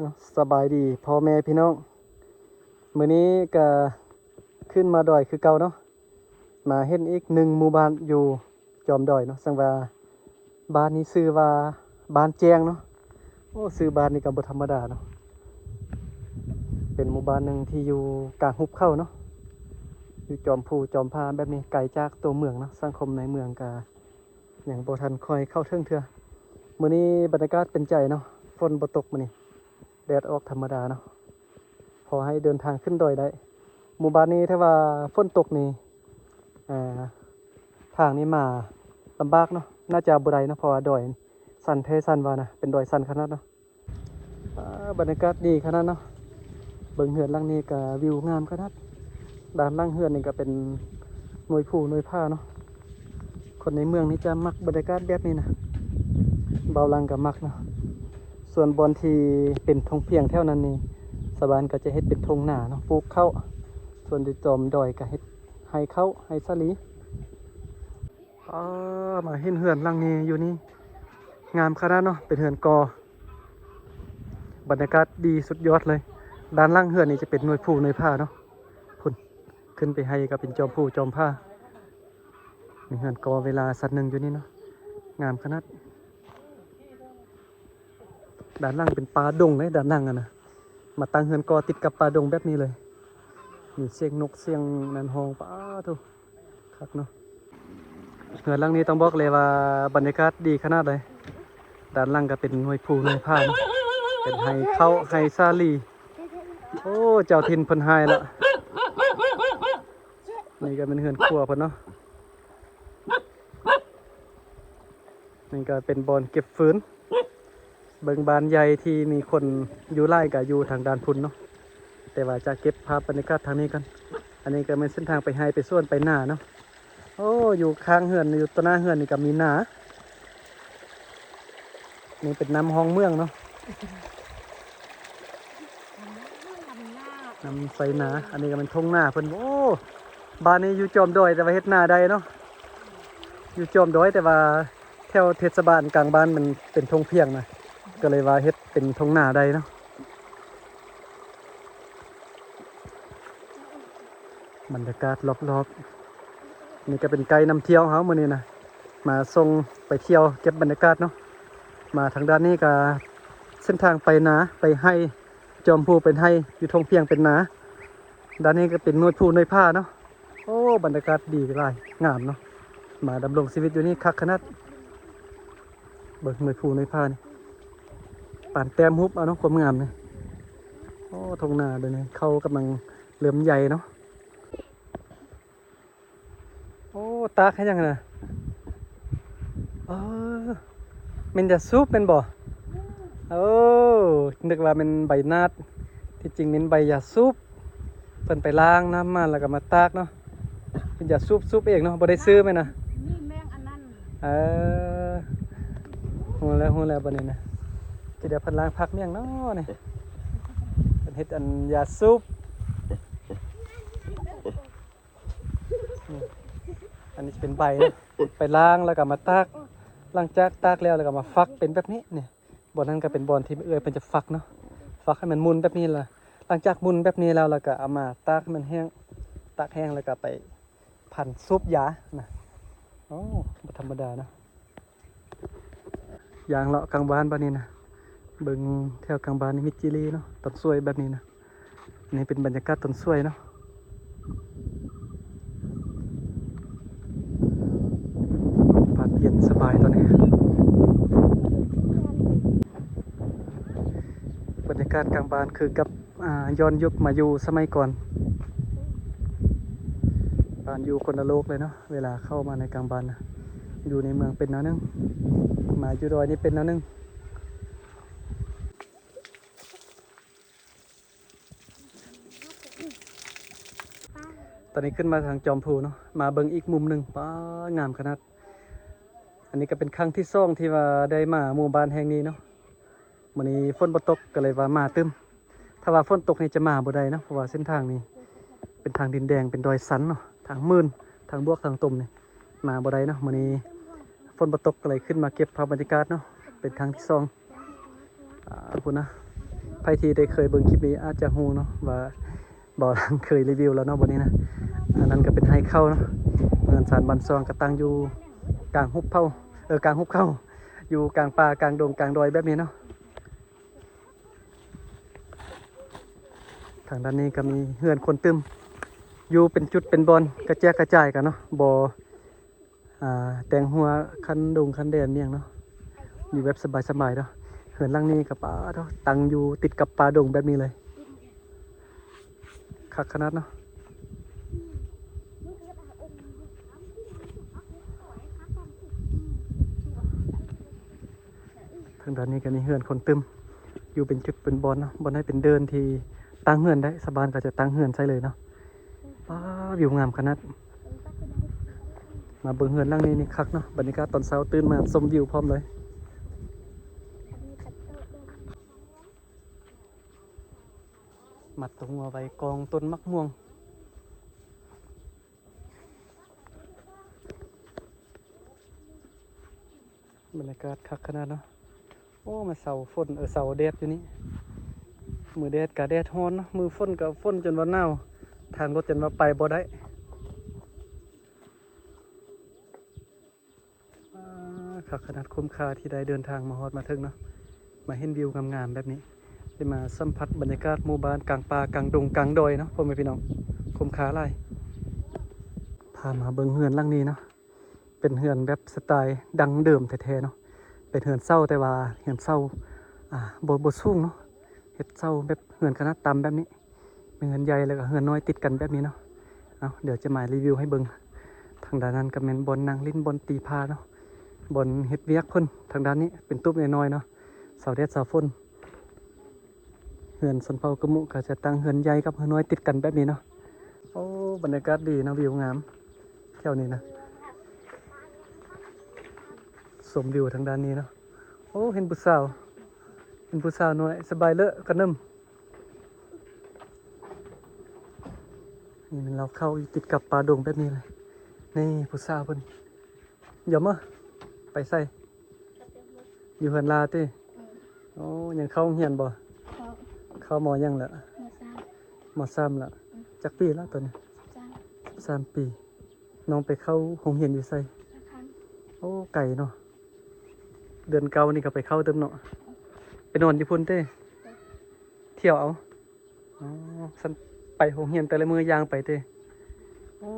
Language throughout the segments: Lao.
ເນາະ ສະບາຍດີພໍ່ແມ່ພີ່ນ້ອງ ມື້ນີ້ກະຂຶ້ນມາດອຍຄືເກົ່າເນາະ ມາເຫັນອີກໜຶ່ງໝູ່ບ້ານຢູ່ຈອມດອຍເນາະ ເຊິ່ງວ່າບ້ານນີ້ຊື່ວ່າບ້ານແຈ້ງເນາະ. ໂອ້ ຊື່ບ້ານນີ້ກໍບໍ່ທຳມະດາເນາະ ເປັນໝູ່ບ້ານໜຶ່ງທີ່ຢູ່ກາງຫຸບເຂົາເນາະ ຢູ່ຈອມພູຈອມຜາແບບນີ້ ໄກຈາກຕົວເມືອງເນາະ ສັງຄົມໃນເມືອງກະຍັງບໍ່ທັນຄ່ອຍເຂົ້າເຖິງເທື່ອ. ມື້ນີ້ບັນຍາກາດເປັນໃຈເນາະ ຝົນບໍ່ຕົກມື້ນີ້ ແດດອອກທຳມະດາເນາະ ພໍໃຫ້ເດີນທາງຂຶ້ນດອຍໄດ້. ໝູ່ບ້ານນີ້ຖ້າວ່າຝົນຕົກນີ້ ເອີ ທາງນີ້ມາລຳບາກເນາະ ໜ້າຈະບໍ່ໄດ້ເນາະ ເພາະວ່າດອຍຊັນແທ້ຊັນວ່ານະ ເປັນດອຍຊັນຂະໜາດເນາະ. ອາ ບັນຍາກາດດີຂະໜາດເນາະ ເບິ່ງເຮືອນຫຼັງນີ້ກະວິວງາມຂະໜາດ. ດ້ານຫຼັງເຮືອນນີ້ກະເປັນໜ່ວຍພູໜ່ວຍຜາເນາະ. ຄົນໃນເມືອງນີ້ຈະມັກບັນຍາກາດແບບນີ້ນະ ເບົາຫຼັງກໍມັກເນາະ. ສ່ວນບ່ອນທີ່ເປັນທົ່ງພຽງແຖວນັ້ນນີ້ ຊາວບ້ານກໍຈະເຮັດເປັນທົ່ງນາເນາະ ປູກເຂົ້າ. ສ່ວນຢູ່ຈອມດອຍກໍເຮັດໄຮ່ເຂົ້າ ໄຮ່ສາລີ. ອາ ມາເຫັນເຮືອນຫຼັງນີ້ຢູ່ນີ້ ງາມຂະໜາດເນາະ ເປັນເຮືອນກໍ ບັນຍາກາດດີສຸດຍອດເລີຍ. ດ້ານຫຼັງເຮືອນນີ້ຈະເປັນໜ່ວຍພູໜ່ວຍຜາເນາະ ພຸ້ນ ຂຶ້ນໄປໄຮ່ກໍເປັນຈອມພູຈອມຜາ. ມີເຮືອນກໍເວລາຊັ້ນໜຶ່ງຢູ່ນີ້ເນາະ ງາມຂະໜາດ. ດ້ານຫຼັງເປັນປ່າດົງເດ້ ດ້ານຫຼັງຫັ້ນນະ ມາຕັ້ງເຮືອນກໍຕິດກັບປ່າດົງແບບນີ້ເລີຍ. ມີສຽງນົກສຽງນັ້ນຮ້ອງ ປາໂທ້ ຄັກເນາະ. ເຮືອນຫຼັງນີ້ຕ້ອງບອກເລີຍວ່າບັນຍາກາດດີຂະໜາດໃດ. ດ້ານຫຼັງກໍເປັນໜ່ວຍພູໜ່ວຍຜາເນາະ ເປັນໄຮ່ເຂົ້າໄຮ່ສາລີ. ໂອ້ ເຈົ້າຖິ່ນເພິ່ນຫາຍລະ. ນີ້ກໍແມ່ນເຮືອນຄົວເພິ່ນເນາະ. ນີ້ກໍເປັນບ່ອນເກັບຟືນ. ເບິ່ງບ້ານໃຫຍ່ທີ່ມີຄົນຢູ່ຫຼາຍກໍຢູ່ທາງດ້ານພຸ້ນເນາະ ແຕ່ວ່າຈະເກັບພາບບັນຍາກາດທາງນີ້ກ່ອນ. ອັນນີ້ກໍແມ່ນເສັ້ນທາງໄປໄຮ່ໄປສວນໄປນາເນາະ. ໂອ້ ຢູ່ຂ້າງເຮືອນ ຢູ່ຕໍ່ໜ້າເຮືອນນີ້ກໍມີນາ. ນີ້ເປັນນ້ຳຮ່ອງເມືອງເນາະ ນ້ຳໄຊນາ. ອັນນີ້ກໍແມ່ນທົ່ງນາເພິ່ນ. ໂອ້ ບ້ານນີ້ຢູ່ຈອມດອຍແຕ່ວ່າເຮັດນາໄດ້ເນາະ ຢູ່ຈອມດອຍ ແຕ່ວ່າແຖວເທດສະບານກາງບ້ານມັນເປັນທົ່ງພຽງນະ ກໍເລີຍວ່າເຮັດເປັນທົ່ງນາໄດ້ເນາະ. ບັນຍາກາດລອບໆ ນີ້ກໍເປັນໄກນຳທ່ຽວເຮົາມື້ນີ້ນະ ມາສົ່ງໄປທ່ຽວເກັບບັນຍາກາດເນາະ. ມາທາງດ້ານນີ້ກໍເສັ້ນທາງໄປນາ ໄປໄຮ່ ຈອມພູເປັນໄຮ່ ຢູ່ທົ່ງພຽງເປັນນາ. ດ້ານນີ້ກໍເປັນໜ່ວຍພູໜ່ວຍຜາເນາະ. ໂອ້ ບັນຍາກາດດີຫຼາຍ ງາມເນາະ ມາດຳລົງຊີວິດຢູ່ນີ້ຄັກຂະໜາດ. ເບິ່ງໜ່ວຍພູໜ່ວຍຜານີ້ ປານແຕ້ມຮູບເອົາເນາະ ຄວາມງາມນີ້. ໂອ້ ທົ່ງນາດຽວນີ້ ເຂົ້າກຳລັງເລີ່ມໃຫຍ່ເນາະ. ໂອ້ ຕາກເຮັດຫຍັງນະ? ເອີ ແມ່ນຢາສູບແມ່ນບໍ່? ໂອ້ ນຶກວ່າແມ່ນໃບນາດ ທີ່ຈິງແມ່ນໃບຢາສູບ. ເພິ່ນໄປລ້າງນ້ຳມາ ແລ້ວກໍມາຕາກເນາະ. ເປັນຢາສູບ ສູບເອງເນາະ ບໍ່ໄດ້ຊື້ແມ່ນນະ? ມີແມງອັນນັ້ນ. ເອີ ຮູ້ແລ້ວ ຮູ້ແລ້ວບັດນີ້ນະ. ທີ່ດຽວເພິ່ນລ້າງຜັກໝຍັງເນາະນີ້? ເພິ່ນເຮັດອັນຢາສູບ. ນີ້ ອັນນີ້ຈະເປັນໃບເນາະ ໄປລ້າງແລ້ວກໍມາຕາກ. ຫຼັງຈາກຕາກແລ້ວ ແລ້ວກໍມາຝັກເປັນແບບນີ້ນີ້. ບ່ອນນັ້ນກໍເປັນບ່ອນທີ່ເອື້ອຍເພິ່ນຈະຝັກເນາະ ຝັກໃຫ້ມັນໝຸ່ນແບບນີ້ລະ. ຫຼັງຈາກໝຸ່ນແບບນີ້ແລ້ວ ແລ້ວກໍເອົາມາຕາກໃຫ້ມັນແຫ້ງ ຕາກແຫ້ງແລ້ວກໍໄປພັນສູບຢານະ. ໂອ້ ບໍ່ທຳມະດາເນາະ. ຍ່າງເລາະກາງບ້ານບາດນີ້ນະ ເບິ່ງແຖວກາງບ້ານນີ້ມີຈີລີເນາະ ຕອນສວຍແບບນີ້ນະ. ນີ້ເປັນບັນຍາກາດຕອນສວຍເນາະ ອາກາດເຢັນສະບາຍຕອນນີ້. ບັນຍາກາດກາງບ້ານຄືກັບ ອ່າ ຍ້ອນຍຸກມາຢູ່ສະໄໝກ່ອນ. ບ້ານຢູ່ຄົນລະໂລກເລີຍເນາະ ເວລາເຂົ້າມາໃນກາງບ້ານນະ. ຢູ່ໃນເມືອງເປັນແນວໜຶ່ງ ມາຢູ່ດອຍນີ້ເປັນແນວໜຶ່ງ. ຕອນນີ້ຂຶ້ນມາທາງຈອມພູເນາະ ມາເບິ່ງອີກມຸມໜຶ່ງ. ປ້າ ງາມຂະໜາດ. ອັນນີ້ກໍເປັນຄັ້ງທີສອງທີ່ວ່າໄດ້ມາໝູ່ບ້ານແຫ່ງນີ້ເນາະ. ມື້ນີ້ຝົນບໍ່ຕົກ ກໍເລີຍວ່າມາຕື່ມ. ຖ້າວ່າຝົນຕົກນີ້ຈະມາບໍ່ໄດ້ເນາະ ເພາະວ່າເສັ້ນທາງນີ້ເປັນທາງດິນແດງ ເປັນດອຍຊັນເນາະ ທາງມື່ນ ທາງບວກ ທາງຕົມນີ້ ມາບໍ່ໄດ້ເນາະ. ມື້ນີ້ຝົນບໍ່ຕົກ ກໍເລີຍຂຶ້ນມາເກັບພາບບັນຍາກາດເນາະ ເປັນຄັ້ງທີສອງ. ອ່າ ພຸ້ນນະ ໃຜທີ່ໄດ້ເຄີຍເບິ່ງຄລິບນີ້ອາດຈະຮູ້ເນາະວ່າ ເບົາຫຼັງເຄີຍຣີວິວແລ້ວເນາະ ບ່ອນນີ້ນະ. ອັນນັ້ນກໍເປັນໄຮ່ເຂົ້າເນາະ. ເຮືອນຊານບ້ານຊ່ອງກໍຕັ້ງຢູ່ກາງຫຸບເຂົາ ເອີ ກາງຫຸບເຂົາ ຢູ່ກາງປ່າກາງດົງກາງດອຍແບບນີ້ເນາະ. ທາງດ້ານນີ້ກໍມີເຮືອນຄົນຕື່ມ ຢູ່ເປັນຈຸດເປັນບ່ອນ ກະແຈກກະຈາຍກັນເນາະ ບໍ່ ອ່າ ແຕ່ງຮົ້ວຄັນດົງຄັນແດນອີ່ຫຍັງເນາະ ຢູ່ແບບສະບາຍໆເນາະ. ເຮືອນຫຼັງນີ້ກໍ ປາດໂທ້ ຕັ້ງຢູ່ຕິດກັບປ່າດົງແບບນີ້ເລີຍ ຄັກຂະໜາດເນາະ. ທາງດ້ານນີ້ກໍມີເຮືອນຄົນຕື່ມ ຢູ່ເປັນຈຸດເປັນບ່ອນເນາະ ບ່ອນໃດເປັນເດີ່ນທີ່ຕັ້ງເຮືອນໄດ້ ຊາວບ້ານກໍຈະຕັ້ງເຮືອນໃສ່ເລີຍເນາະ. ວ້າ ວິວງາມຂະໜາດ. ມາເບິ່ງເຮືອນຫຼັງນີ້ນີ້ຄັກເນາະ ບັນຍາກາດຕອນເຊົ້າຕື່ນມາຊົມວິວພ້ອມເລີຍ. ມັດຕົວງົວໄວ້ກອງຕົ້ນໝາກມ່ວງ. ບັນຍາກາດຄັກຂະໜາດເນາະ. ໂອ້ ມາເຊົາຝົນ ເອີ ເຊົາແດດຢູ່ນີ້. ມື້ແດດກະແດດຮ້ອນເນາະ ມື້ຝົນກະຝົນຈົນວ່າໜາວ ທາງລົດຈົນວ່າໄປບໍ່ໄດ້. ອ່າ ຄັກຂະໜາດ ຄຸ້ມຄ່າທີ່ໄດ້ເດີນທາງມາຮອດມາເຖິງເນາະ ມາເຫັນວິວງາມໆແບບນີ້ ໄດ້ມາສຳຜັດບັນຍາກາດໝູ່ບ້ານກາງປ່າກາງດົງກາງດອຍເນາະ ພໍ່ແມ່ພີ່ນ້ອງ ຄຸ້ມຄ່າຫຼາຍ. ພາມາເບິ່ງເຮືອນຫຼັງນີ້ເນາະ ເປັນເຮືອນແບບສະໄຕດັ້ງເດີມແທ້ໆເນາະ ເປັນເຮືອນເຊົ່າ ແຕ່ວ່າເຮືອນເຊົ່າ ອ່າ ບໍ່ ບໍ່ສູງເນາະ ເຮັດເຊົ່າແບບເຮືອນຂະໜາດຕ່ຳແບບນີ້ ເຮືອນໃຫຍ່ແລ້ວກໍເຮືອນນ້ອຍຕິດກັນແບບນີ້ເນາະ. ເອົາ ດຽວຈະມາຣີວິວໃຫ້ເບິ່ງ. ທາງດ້ານນັ້ນກໍແມ່ນບ່ອນນັ່ງຫຼິ້ນ ບ່ອນຕີພ້າເນາະ ບ່ອນເຮັດວຽກເພິ່ນ. ທາງດ້ານນີ້ເປັນຕູບນ້ອຍໆເນາະ ເຊົາແດດເຊົາຝົນ. ເຮືອນຊົນເຜົ່າກະມຸກໍຈະຕັ້ງເຮືອນໃຫຍ່ກັບເຮືອນນ້ອຍຕິດກັນແບບນີ້ເນາະ. ໂອ້ ບັນຍາກາດດີເນາະ ວິວງາມແຖວນີ້ນະ. ຊົມວິວທາງດ້ານນີ້ເນາະ. ໂອ້ ເຫັນຜູ້ສາວ ເຫັນຜູ້ສາວນ້ອຍ ສະບາຍເລີກະໜຶ່ມ. ນີ້ແມ່ນລາວເຂົ້າຢູ່ຕິດກັບປ່າດົງແບບນີ້ເລີຍ. ນີ້ຜູ້ສາວເພິ່ນ. ຢາມາ ໄປໃສ? ຢູ່ເຮືອນລາວຕິ? ອືມ. ໂອ້ ຍັງເຂົ້າໂຮງຮຽນບໍ່? ເຂົ້າ. ເຂົ້າ ມໍ ຫຍັງລະ? ມໍສາມ. ມໍສາມລະ. ອືມ. ຈັກປີລະຕອນນີ້? ສິບສາມ. ສິບສາມປີ. ນ້ອງໄປເຂົ້າໂຮງຮຽນຢູ່ໃສ? ໂອ້ ໄກເນາະ. ເດືອນເກົ້ານີ້ກໍໄປເຂົ້າຕື່ມເນາະ. ໄປນອນຢູ່ພຸ້ນເຕ? ທ່ຽວເອົາ. ອໍ ຊັ້ນໄປໂຮງຮຽນແຕ່ລະມື້ຍ່າງໄປເຕ? ໂອ້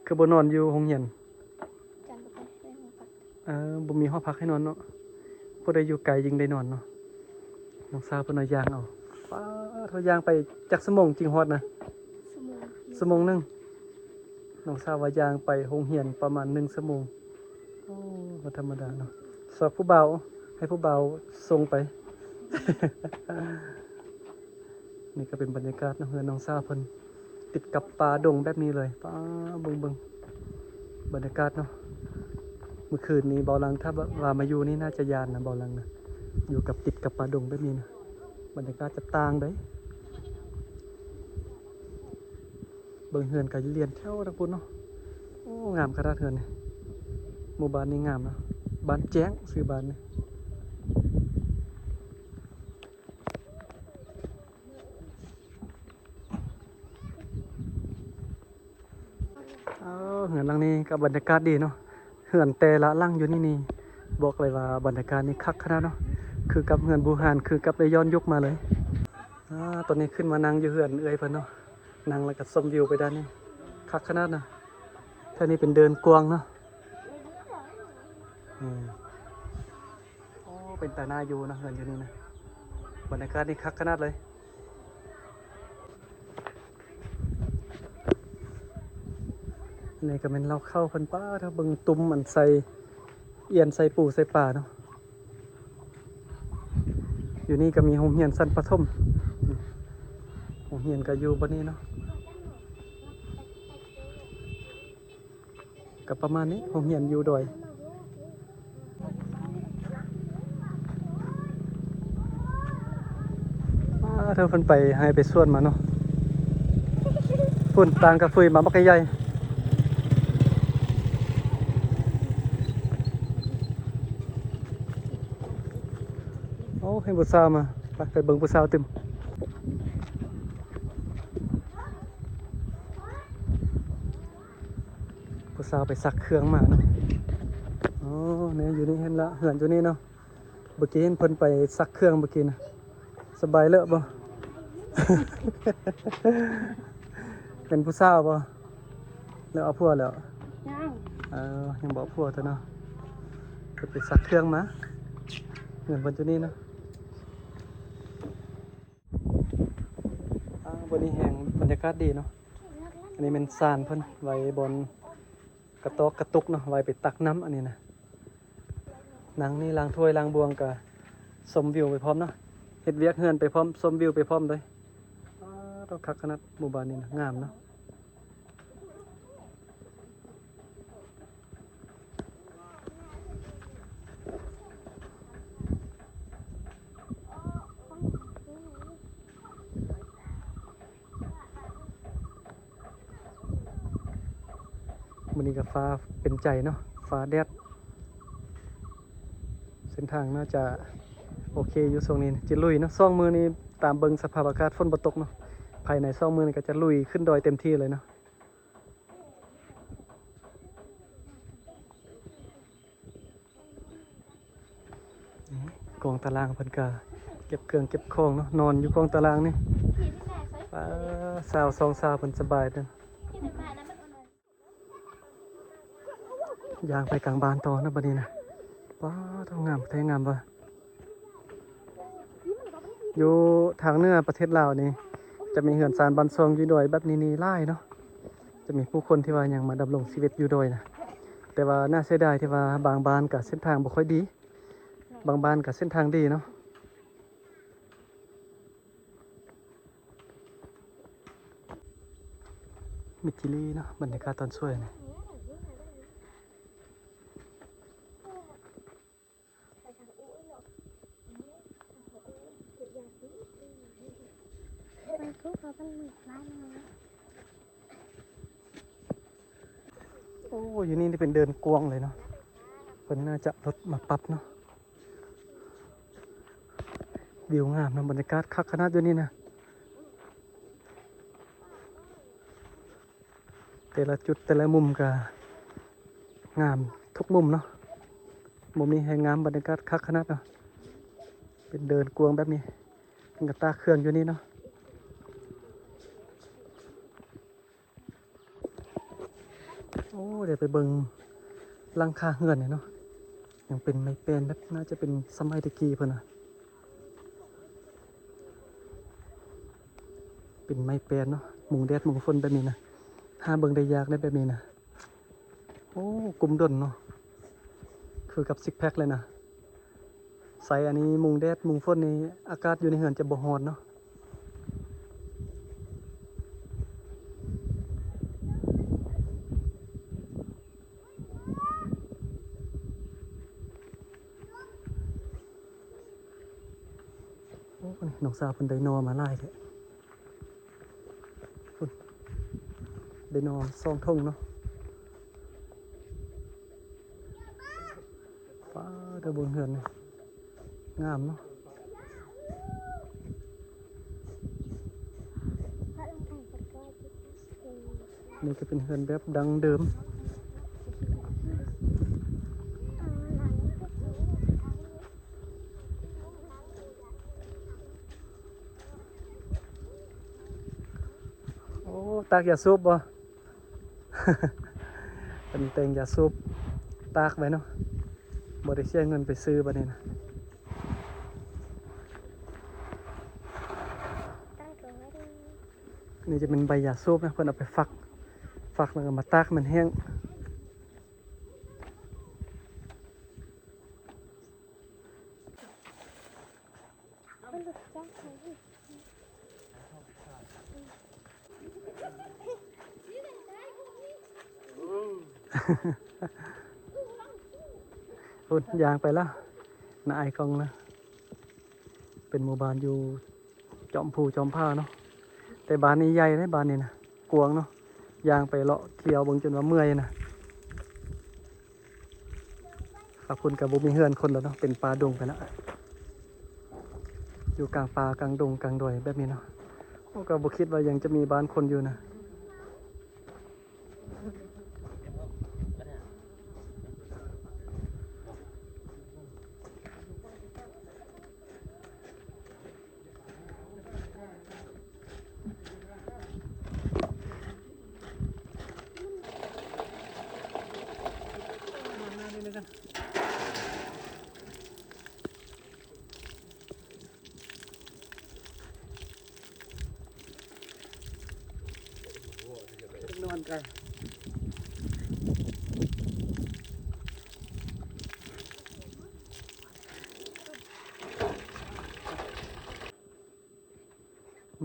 ຄືບໍ່ນອນຢູ່ໂຮງຮຽນ? ເອີ ບໍ່ມີຫໍພັກໃຫ້ນອນເນາະ. ຜູ້ໃດຢູ່ໄກຍິ່ງໄດ້ນອນເນາະ. ນ້ອງສາວເພິ່ນວ່າຍ່າງເອົາ. ປາດໂທ້ ຍ່າງໄປຈັກຊົ່ວໂມງຈຶ່ງຮອດນະ? ຊົ່ວໂມງ. ຊົ່ວໂມງໜຶ່ງ. ນ້ອງສາວວ່າຍ່າງໄປໂຮງຮຽນປະມານໜຶ່ງຊົ່ວໂມງ. ໂອ້ ບໍ່ທຳມະດາເນາະ. ສອກຜູ້ບ່າວ ໃຫ້ຜູ້ບ່າວສົ່ງໄປ. ນີ້ກໍເປັນບັນຍາກາດເນາະ ເຮືອນນ້ອງສາວເພິ່ນ ຕິດກັບປ່າດົງແບບນີ້ເລີຍ. ປ້າ ເບິ່ງໆ ບັນຍາກາດເນາະ. ມື້ຄືນນີ້ເບົາຫຼັງ ຖ້າວ່າມາຢູ່ນີ້ໜ້າຈະຢ້ານນະ ເບົາຫຼັງນະ ຢູ່ກັບ ຕິດກັບປ່າດົງແບບນີ້ນະ. ບັນຍາກາດຈະຕ່າງເດ້. ເບິ່ງເຮືອນກະລຽນແຖວທາງພຸ້ນເນາະ. ໂອ້ ງາມຂະໜາດເຮືອນນີ້. ໝູ່ບ້ານນີ້ງາມເນາະ ບ້ານແຈ້ງ ຊື່ບ້ານນີ້. ເອີ ເຮືອນຫຼັງນີ້ກໍບັນຍາກາດດີເນາະ. ເຮືອນແຕ່ລະຫຼັງຢູ່ນີ້ນີ້ ບອກເລີຍວ່າບັນຍາກາດນີ້ຄັກຂະໜາດເນາະ. ຄືກັບເຮືອນບູຮານ ຄືກັບໄດ້ຍ້ອນຍຸກມາເລີຍ. ອາ ຕອນນີ້ຂຶ້ນມານັ່ງຢູ່ເຮືອນເອື້ອຍເພິ່ນເນາະ. ນັ່ງແລ້ວກໍຊົມວິວໄປດ້ານນີ້ ຄັກຂະໜາດນະ. ແຖວນີ້ເປັນເດີ່ນກວ້າງເນາະ. ອືມ. ໂອ້ ເປັນຕາໜ້າຢູ່ເນາະ ເຮືອນຢູ່ນີ້ນະ. ບັນຍາກາດນີ້ຄັກຂະໜາດເລີຍ. ອັນນີ້ກໍແມ່ນເລົ້າເຂົ້າເພິ່ນ. ປ້າ ເບິ່ງຕຸ່ມອັນໃສ່ ອຽນໃສ່ປູໃສ່ປາເນາະ. ຢູ່ນີ້ກໍມີໂຮງຮຽນຊັ້ນປະຖົມ. ໂຮງຮຽນກໍຢູ່ບ່ອນນີ້ເນາະ. ກໍປະມານນີ້ ໂຮງຮຽນຢູ່ດອຍ. ອ້າ ເພິ່ນໄປໄຮ່ໄປສວນມາເນາະ. ພຸ້ນ ຕາງກະຝຸຍມາບັກໃຫຍ່. ໂອ້ ເຫັນຜູ້ສາວມາ. ໄປ ໄປເບິ່ງຜູ້ສາວຕື່ມ. ຜູ້ສາວໄປຊັກເຄື່ອງມາເນາະ. ໂອ້ ນີ້ຢູ່ນີ້ ເຫັນລະ ເຮືອນຢູ່ນີ້ເນາະ. ເມື່ອກີ້ເຫັນເພິ່ນໄປຊັກເຄື່ອງເມື່ອກີ້ນະ. ສະບາຍເລີະບໍ່? ເປັນຜູ້ສາວບໍ່? ຫຼືເອົາຜົວແລ້ວ? ຍັງ. ເອີ ຍັງບໍ່ເອົາຜົວເທື່ອເນາະ. ເພິ່ນໄປຊັກເຄື່ອງມາ. ເຮືອນເພິ່ນຢູ່ນີ້ເນາະ. ອ່າ ບ່ອນນີ້ແຮງບັນຍາກາດດີເນາະ. ອັນນີ້ແມ່ນສານເພິ່ນໄວ້ບ່ອນກະຕອກກະຕຸກເນາະ, ໄວ້ໄປຕັກນ້ຳ. ອັນນີ້ນະ ນັ່ງນີ້ ລ້າງຖ້ວຍລ້າງບ່ວງ ກະຊົມວິວໄປພ້ອມເນາະ, ເຮັດວຽກເຮືອນໄປພ້ອມ ຊົມວິວໄປພ້ອມເລີຍ. ວ້າວ ຄັກຂະໜາດ. ໝູ່ບ້ານນີ້ນະ ງາມເນາະ. ມື້ນີ້ກໍຟ້າເປັນໃຈເນາະ, ຟ້າແດດ. ເສັ້ນທາງໜ້າຈະໂອເຄຢູ່ຊ່ວງນີ້ ຈະລຸຍເນາະ. ສອງມື້ນີ້ຕາມເບິ່ງສະພາບອາກາດ ຝົນບໍ່ຕົກເນາະ, ພາຍໃນສອງມື້ນີ້ກໍຈະລຸຍຂຶ້ນດອຍເຕັມທີ່ເລີຍເນາະ. ນີ້ ກອງຕາລາງເພິ່ນກະເກັບເຄື່ອງເກັບຂອງເນາະ, ນອນຢູ່ກອງຕາລາງນີ້. ປ້າ ສາວສອງສາວເພິ່ນສະບາຍເດີ. ຍ່າງໄປກາງບ້ານຕໍ່ນະບັດນີ້ນະ. ປ້າ ໂທ້ ງາມແທ້ງາມວ່າ. ຢູ່ທາງເໜືອປະເທດລາວນີ້ ຈະມີເຮືອນຊານບ້ານຊ່ອງຢູ່ດອຍແບບນີ້ນີ້ຫຼາຍເນາະ, ຈະມີຜູ້ຄົນທີ່ວ່າຍັງມາດຳລົງຊີວິດຢູ່ດອຍນະ. ແຕ່ວ່າໜ້າເສຍດາຍທີ່ວ່າບາງບ້ານກະເສັ້ນທາງບໍ່ຄ່ອຍດີ, ບາງບ້ານກະເສັ້ນທາງດີເນາະ. ມິດທິລີເນາະ, ບັນຍາກາດຕອນສວຍນີ້. ໂອ້ ຢູ່ນີ້ນີ້ເປັນເດີ່ນກວ້າງເລີຍເນາະ, ເພິ່ນໜ້າຈະລົດມາປັບເນາະ. ວິວງາມເນາະ, ບັນຍາກາດຄັກຂະໜາດຢູ່ນີ້ນະ. ແຕ່ລະຈຸດແຕ່ລະມຸມກະງາມທຸກມຸມເນາະ. ມຸມນີ້ແຮງງາມ, ບັນຍາກາດຄັກຂະໜາດເນາະ. ເປັນເດີ່ນກວ້າງແບບນີ້, ເພິ່ນກະຕາກເຄື່ອງຢູ່ນີ້ເນາະ. ໂອ້ ໄດ້ໄປເບິ່ງຫຼັງຄາເຮືອນນີ້ເນາະ, ຍັງເປັນໄມ້ແປ້ນແບບ ໜ້າຈະເປັນສະໄໝແຕ່ກີ້ເພິ່ນນະ. ເປັນໄມ້ແປ້ນເນາະ, ມຸງແດດມຸງຝົນແບບນີ້ນະ, ຫາເບິ່ງໄດ້ຍາກເດ້ແບບນີ້ນະ. ໂອ້ ກຸມດົນເນາະ, ຄືກັບຊິກແພັກເລີຍນະ. ໃສ່ອັນນີ້ມຸງແດດມຸງຝົນນີ້ ອາກາດຢູ່ໃນເຮືອນຈະບໍ່ຮ້ອນເນາະ. ໂອ້ ນ້ອງສາວເພິ່ນໄດ້ໜໍ່ມາຫຼາຍແທ້. ພຸ້ນ ໄດ້ໜໍ່ສອງຖົງເນາະ. ປ້າ ເດີ ເບິ່ງເຮືອນນີ້ ງາມເນາະ. ນີ້ກໍເປັນເຮືອນແບບດັ້ງເດີມ. ໂອ້ ຕາກຢາສູບບໍ່? ເປັນແຕ່ງຢາສູບຕາກໄວ້ເນາະ, ບໍ່ໄດ້ເສຍເງິນໄປຊື້ບັດນີ້ນະ. ນີ້ຈະເປັນໃບຢາສູບນະ, ເພິ່ນເອົາໄປຝັກ, ຝັກແລ້ວກໍມາຕາກໃຫ້ມັນແຫ້ງ. ພຸ້ນ ຍ່າງໄປແລ້ວ ນ້າອ້າຍກ້ອງນະ. ເປັນໝູ່ບ້ານຢູ່ຈອມພູຈອມຜາເນາະ, ແຕ່ບ້ານນີ້ໃຫຍ່ເດ້, ບ້ານນີ້ນະ ກວ້າງເນາະ, ຍ່າງໄປເລາະທ່ຽວເບິ່ງຈົນວ່າເມື່ອຍນະ. ຂາບພຸ້ນກໍບໍ່ມີເຮືອນຄົນແລ້ວເນາະ, ເປັນປ່າດົງໄປແລ້ວ. ຢູ່ກາງປ່າກາງດົງກາງດອຍແບບນີ້ເນາະ. ໂອ້ ກໍບໍ່ຄິດວ່າຍັງຈະມີບ້ານຄົນຢູ່ນະ.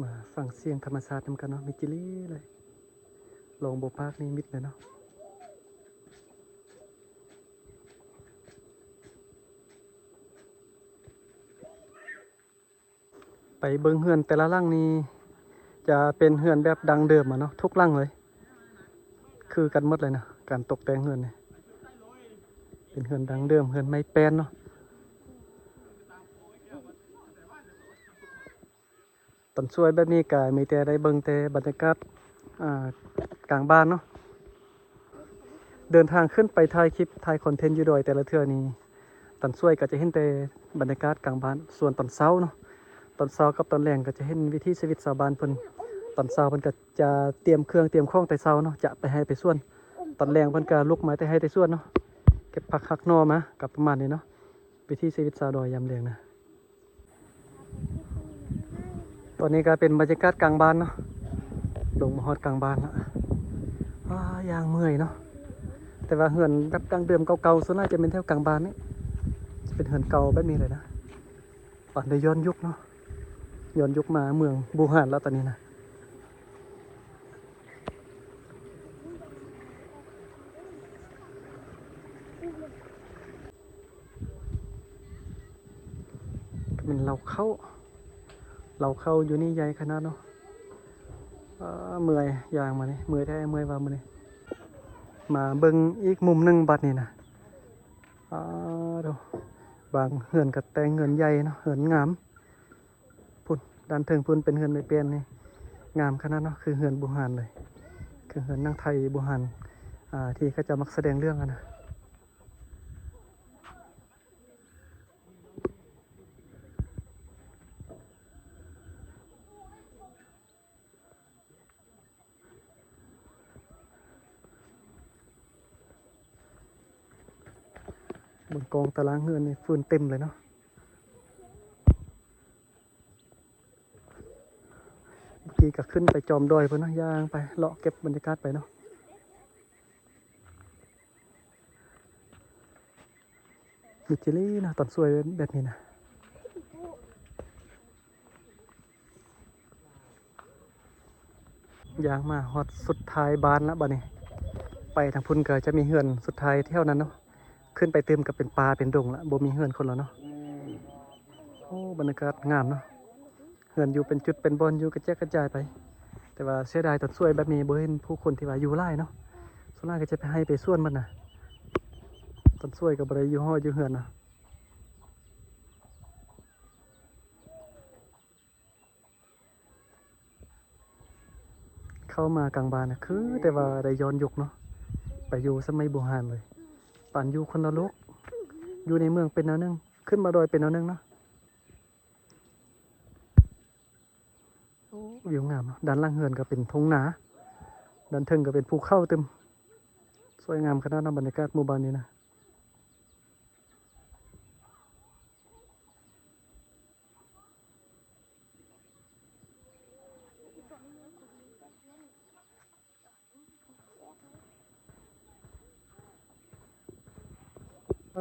ມາຟັງສຽງທຳມະຊາດນຳກັນເນາະ, ມີຈີ່ຫຼີ່ເລີຍ, ລອງບໍ່ປາກນີ້ມິດເລີຍເນາະ. ໄປເບິ່ງເຮືອນແຕ່ລະຫຼັງນີ້ ຈະເປັນເຮືອນແບບດັ້ງເດີມອະເນາະ, ທຸກຫຼັງເລີຍ ຄືກັນໝົດເລີຍນະ, ການຕົກແຕ່ງເຮືອນນີ້ ເປັນເຮືອນດັ້ງເດີມ, ເຮືອນໄມ້ແປ້ນເນາະ. ຕອນສວຍແບບນີ້ກະມີແຕ່ໄດ້ເບິ່ງແຕ່ບັນຍາກາດ ອ່າ ກາງບ້ານເນາະ. ເດີນທາງຂຶ້ນໄປຖ່າຍຄລິບ ຖ່າຍຄອນເທັນຢູ່ດອຍແຕ່ລະເທື່ອນີ້ ຕອນສວຍກໍຈະເຫັນແຕ່ບັນຍາກາດກາງບ້ານ. ສ່ວນຕອນເຊົ້າເນາະ, ຕອນເຊົ້າກັບຕອນແລງກໍຈະເຫັນວິຖີຊີວິດຊາວບ້ານເພິ່ນ. ຕອນເຊົ້າເພິ່ນກໍຈະຕຽມເຄື່ອງຕຽມຂອງແຕ່ເຊົ້າເນາະ, ຈະໄປໄຮ່ໄປສວນ. ຕອນແລງເພິ່ນກໍລຸກມາແຕ່ໄຮ່ແຕ່ສວນເນາະ, ເກັບຜັກຫັກໜໍ່ມາ, ກໍປະມານນີ້ເນາະ, ວິຖີຊີວິດຊາວດອຍຍາມແລງນະ. ຕອນນີ້ກໍເປັນບັນຍາກາດກາງບ້ານເນາະ, ລົງມາຮອດກາງບ້ານລະ. ອ້າ ຍ່າງເມື່ອຍເນາະ, ແຕ່ວ່າເຮືອນແບບດັ້ງເດີມເກົ່າໆ ສ່ວນຫຼາຍຈະແມ່ນແຖວກາງບ້ານນີ້, ຈະເປັນເຮືອນເກົ່າແບບນີ້ເລີຍນະ. ປານໄດ້ຍ້ອນຍຸກເນາະ, ຍ້ອນຍຸກມາເມືອງບູຮານລະຕອນນີ້ນະ. ແມ່ນເລົ້າເຂົ້າ, ເລົ້າເຂົ້າຢູ່ນີ້ໃຫຍ່ຂະໜາດເນາະ. ເອີ ເມື່ອຍຍ່າງມານີ້, ເມື່ອຍແທ້ເມື່ອຍວ່າມື້ນີ້. ມາເບິ່ງອີກມຸມໜຶ່ງບັດນີ້ນະ. ອ້າໂທ້ ບາງເຮືອນກໍແຕ່ງເຮືອນໃຫຍ່ເນາະ, ເຮືອນງາມ. ພຸ້ນ ດ້ານເທິງພຸ້ນເປັນເຮືອນໄມ້ແປ້ນນີ້ ງາມຂະໜາດເນາະ, ຄືເຮືອນບູຮານເລີຍ, ຄືເຮືອນໜັງໄທບູຮານ ອ່າ ທີ່ເຂົາເຈົ້າມັກສະແດງເລື່ອງຫັ້ນນະ. ເບິ່ງກອງຕາລາງເຮືອນນີ້ ຟືນເຕັມເລີຍເນາະ. ເມື່ອກີ້ກໍຂຶ້ນໄປຈອມດອຍພຸ້ນເນາະ, ຍ່າງໄປເລາະເກັບບັນຍາກາດໄປເນາະ. ມິດຈີ່ຫຼີ່ນະ ຕອນສວຍແບບນີ້ນະ. ຍ່າງມາຮອດສຸດທ້າຍບ້ານລະບາດນີ້, ໄປທາງພຸ້ນກໍຈະມີເຮືອນສຸດທ້າຍແຖວນັ້ນເນາະ. ຂຶ້ນໄປຕື່ມກໍເປັນປ່າເປັນດົງລະ, ບໍ່ມີເຮືອນຄົນລະເນາະ. ໂອ້ ບັນຍາກາດງາມເນາະ, ເຮືອນຢູ່ເປັນຈຸດເປັນບ່ອນ, ຢູ່ກະແຈກກະຈາຍໄປ. ແຕ່ວ່າເສຍດາຍຕອນສວຍແບບນີ້ບໍ່ເຫັນຜູ້ຄົນທີ່ວ່າຢູ່ຫຼາຍເນາະ, ສ່ວນຫຼາຍກໍຈະໄປໄຮ່ໄປສວນໝົດນະ. ຕອນສວຍກໍບໍ່ໄດ້ຢູ່ຫໍຢູ່ເຮືອນນະ. ເຂົ້າມາກາງບ້ານນະ ຄືແຕ່ວ່າໄດ້ຍ້ອນຍຸກເນາະ, ໄປຢູ່ສະໄໝບູຮານເລີຍ, ປານຢູ່ຄົນລະໂລກ. ຢູ່ໃນເມືອງເປັນແນວໜຶ່ງ, ຂຶ້ນມາດອຍເປັນແນວໜຶ່ງເນາະ. ໂອ້ ວິວງາມເນາະ, ດ້ານຫຼັງເຮືອນກໍເປັນທົ່ງນາ, ດ້ານເທິງກໍເປັນພູເຂົາຕື່ມ. ສວຍງາມຂະໜາດເນາະ ບັນຍາກາດໝູ່ບ້ານນີ້ນະ.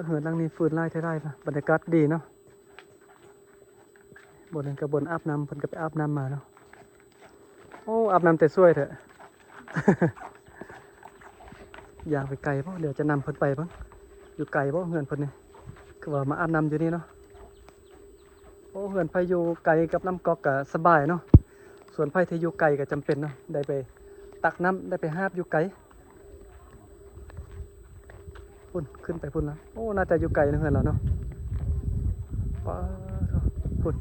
ເຮືອນຫຼັງນີ້ຟື້ນຫຼາຍແທ້ຫຼາຍ, ບັນຍາກາດດີເນາະ. ບ່ອນນັ້ນກໍບ່ອນອາບນ້ຳ, ເພິ່ນກໍໄປອາບນ້ຳມາເນາະ. ໂອ້ ອາບນ້ຳແຕ່ສວຍແທ້. ຍ່າງໄປໄກບໍ່? ດຽວຈະນຳເພິ່ນໄປເບິ່ງ. ຢູ່ໄກບໍ່ເຮືອນເພິ່ນນີ້? ຄືວ່າມາອາບນ້ຳຢູ່ນີ້ເນາະ. ໂອ້ ເຮືອນໃຜຢູ່ໄກກັບນ້ຳກອກກະສະບາຍເນາະ, ສ່ວນໃຜທີ່ຢູ່ໄກກະຈຳເປັນເນາະ, ໄດ້ໄປຕັກນ້ຳ ໄດ້ໄປຫາບຢູ່ໄກ. ພຸ້ນ ຂຶ້ນໄປພຸ້ນລະ. ໂອ້ ໜ້າຈະຢູ່ໄກນະເຮືອນລາວເນາະ. ປ້າໂທ້ ພຸ້ນ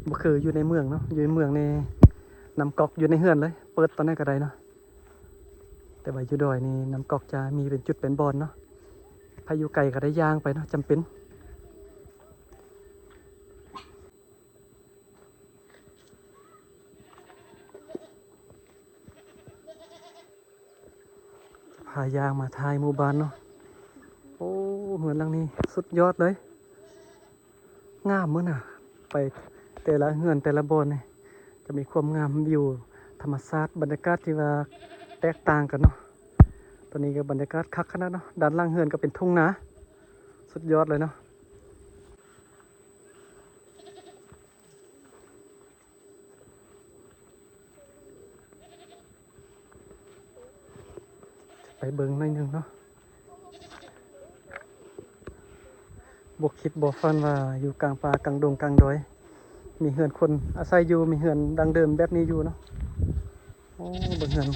ບໍ່ຄືຢູ່ໃນເມືອງເນາະ, ຢູ່ໃນເມືອງນີ້ນ້ຳກອກຢູ່ໃນເຮືອນເລີຍ, ເປີດຕອນໃດກໍໄດ້ເນາະ. ແຕ່ວ່າຢູ່ດອຍນີ້ນ້ຳກອກຈະມີເປັນຈຸດເປັນບ່ອນເນາະ, ໃຜຢູ່ໄກກໍໄດ້ຍ່າງໄປເນາະ, ຈຳເປັນ. ພາຍ່າງມາທ້າຍໝູ່ບ້ານເນາະ. ໂອ້ ເຮືອນຫຼັງນີ້ສຸດຍອດເລີຍ, ງາມເໝິດນະ. ໄປແຕ່ລະເຮືອນແຕ່ລະບ່ອນນີ້ຈະມີຄວາມງາມ, ວິວທຳມະຊາດ, ບັນຍາກາດທີ່ວ່າແຕກຕ່າງກັນເນາະ. ຕອນນີ້ກໍບັນຍາກາດຄັກຂະໜາດເນາະ, ດ້ານຫຼັງເຮືອນກໍເປັນທົ່ງນາ, ສຸດຍອດເລີຍເນາະ. ໄປເບິ່ງໜ້ອຍໜຶ່ງເນາະ. ບໍ່ຄິດບໍ່ຝັນວ່າຢູ່ກາງປ່າກາງດົງກາງດອຍ ມີເຮືອນຄົນອາໄສຢູ່, ມີເຮືອນດັ້ງເດີມແບບນີ້ຢູ່ເນາະ. ໂອ້ ເບິ່ງເຮືອນ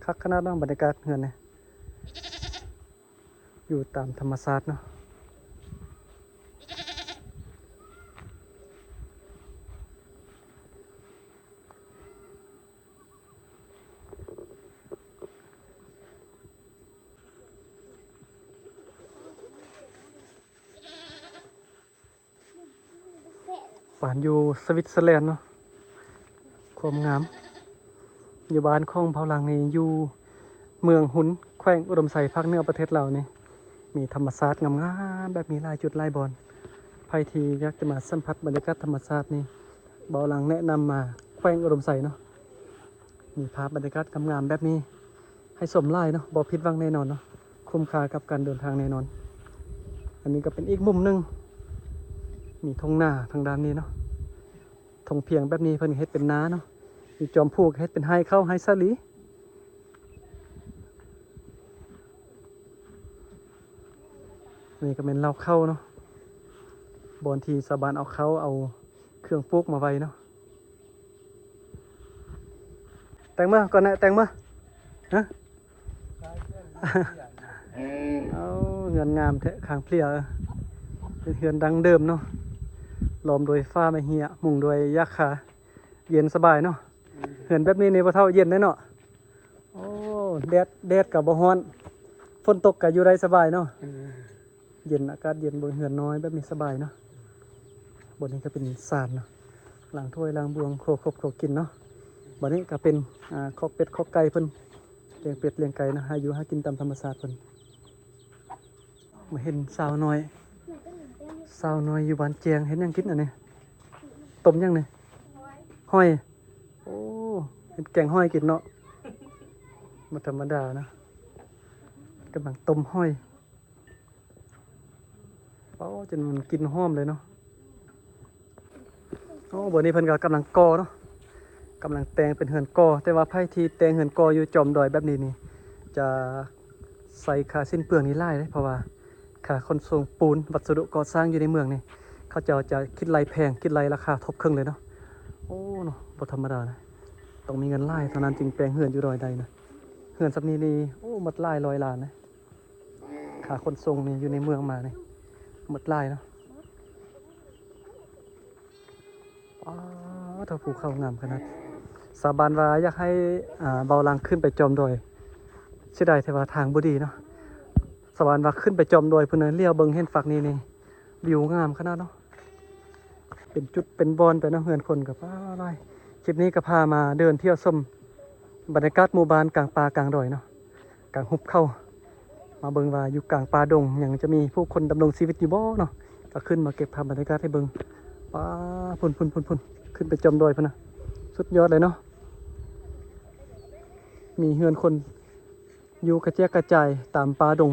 ຄັກຂະໜາດເນາະ, ບັນຍາກາດເຮືອນນີ້ ຢູ່ຕາມທຳມະຊາດເນາະ. ປານຢູ່ສະວິດເຊີແລນເນາະ, ຄວາມງາມ. ຢູ່ບ້ານຂອງເຜົ່າຫຼັງນີ້ ຢູ່ເມືອງຮຸນ ແຂວງອຸດົມໄຊ ພາກເໜືອປະເທດລາວນີ້ ມີທຳມະຊາດງາມໆແບບນີ້ຫຼາຍຈຸດຫຼາຍບ່ອນ. ໃຜທີ່ຢາກຈະມາສຳຜັດບັນຍາກາດທຳມະຊາດນີ້ ເບົາຫຼັງແນະນຳມາແຂວງອຸດົມໄຊເນາະ. ມີພາບບັນຍາກາດງາມໆແບບນີ້ໃຫ້ຊົມຫຼາຍເນາະ, ບໍ່ຜິດຫວັງແນ່ນອນເນາະ, ຄຸ້ມຄ່າກັບການເດີນທາງແນ່ນອນ. ອັນນີ້ກໍເປັນອີກມຸມໜຶ່ງ, ມີທົ່ງນາທາງດ້ານນີ້ເນາະ, ທົ່ງພຽງແບບນີ້ເພິ່ນເຮັດເປັນນາເນາະ, ຢູ່ຈອມພູກໍເຮັດເປັນໄຮ່ເຂົ້າໄຮ່ສາລີ. ນີ້ກໍແມ່ນເລົ້າເຂົ້າເນາະ, ບ່ອນທີ່ຊາວບ້ານເອົາເຂົ້າເອົາເຄື່ອງປູກມາໄວ້ເນາະ. ແຕງເມືອກ່ອນນະ, ແຕງເມືອ. ຮະ? ເອົາ ເຮືອນງາມແທ້, ຄາງເພຍ. ເອີ ເປັນເຮືອນດັ້ງເດີມເນາະ, ລ້ອມດ້ວຍຝາໄມ້ເຮ້ຍ, ມຸງດ້ວຍຫຍ້າຄາ, ເຢັນສະບາຍເນາະ. ເຮືອນແບບນີ້ນີ້ ພໍ່ເຖົ້າ, ເຢັນເດ້ເນາະ. ໂອ້ ແດດ, ແດດກໍບໍ່ຮ້ອນ, ຝົນຕົກກໍຢູ່ໄດ້ສະບາຍເນາະ. ເຢັນ, ອາກາດເຢັນ, ບ່ອນເຮືອນນ້ອຍແບບນີ້ສະບາຍເນາະ. ບ່ອນນີ້ກໍເປັນສານເນາະ, ລ້າງຖ້ວຍລ້າງບ່ວງ, ຄົວຄົບຄົວກິນເນາະ. ບ່ອນນີ້ກໍເປັນ ອາ ຄອກເປັດຄອກໄກ່ເພິ່ນ, ລ້ຽງເປັດລ້ຽງໄກ່ເນາະ, ຫາຢູ່ຫາກິນຕາມທຳມະຊາດເພິ່ນ. ມາເຫັນສາວນ້ອຍ, ສາວນ້ອຍຢູ່ບ້ານແຈ້ງ ເຮັດຫຍັງກິນອັນນີ້? ຕົ້ມຫຍັງນີ້? ຫອຍ. ໂອ້ ເຮັດແກງຫອຍກິນເນາະ, ບໍ່ທຳມະດາເນາະ, ກຳລັງຕົ້ມຫອຍ. ໂອ້ ຈົນມັນກິ່ນຫອມເລີຍເນາະ. ໂອ້ ບ່ອນນີ້ເພິ່ນກໍກຳລັງກໍ່ເນາະ, ກຳລັງແຕ່ງເປັນເຮືອນກໍ່. ແຕ່ວ່າໃຜທີ່ແຕ່ງເຮືອນກໍ່ຢູ່ຈອມດອຍແບບນີ້ນີ້ ຈະໃຊ້ຄ່າສິ້ນເປືອງນີ້ຫຼາຍເດ້, ເພາະວ່າຄ່າຂົນສົ່ງປູນ, ວັດສະດຸກໍ່ສ້າງຢູ່ໃນເມືອງນີ້ ເຂົາເຈົ້າຈະຄິດໄລ່ແພງ, ຄິດໄລ່ລາຄາທົບເຄິ່ງເລີຍເນາະ. ໂອ້ ເນາະ, ບໍ່ທຳມະດານະ, ຕ້ອງມີເງິນຫຼາຍເທົ່ານັ້ນຈຶ່ງແປງເຮືອນຢູ່ດອຍໄດ້ນະ. ເຮືອນສ່ຳນີ້ນີ້ ໂອ້ ໝົດຫຼາຍຮ້ອຍລ້ານນະ. ຄ່າຂົນສົ່ງນີ້ຢູ່ໃນເມືອງມານີ້ໝົດຫຼາຍເນາະ. ປາດໂທ້ ພູເຂົາງາມຂະໜາດ. ຊາວບ້ານວ່າຢາກໃຫ້ ອ່າ ເບົາຫຼັງຂຶ້ນໄປຈອມດອຍ, ເສຍດາຍແຕ່ວ່າທາງບໍ່ດີເນາະ. ຊາວບ້ານວ່າຂຶ້ນໄປຈອມດອຍພຸ້ນນະ, ຫຼຽວເບິ່ງເຫັນຟາກນີ້ນີ້ ວິວງາມຂະໜາດເນາະ. ເປັນຈຸດເປັນບ່ອນໄປເນາະ, ເຮືອນຄົນກໍປາຫຼາຍ. ຄລິບນີ້ກໍພາມາເດີນທ່ຽວຊົມບັນຍາກາດໝູ່ບ້ານກາງປ່າກາງດອຍເນາະ, ກາງຫຸບເຂົາ, ມາເບິ່ງວ່າຢູ່ກາງປ່າດົງຍັງຈະມີຜູ້ຄົນດຳລົງຊີວິດຢູ່ບໍ່ເນາະ. ກໍຂຶ້ນມາເກັບພາບບັນຍາກາດໃຫ້ເບິ່ງ. ປາ ພຸ້ນໆໆໆ ຂຶ້ນໄປຈອມດອຍພຸ້ນນະ, ສຸດຍອດເລີຍເນາະ. ມີເຮືອນຄົນ ຢູ່ກະແຈກກະຈາຍຕາມປ່າດົງ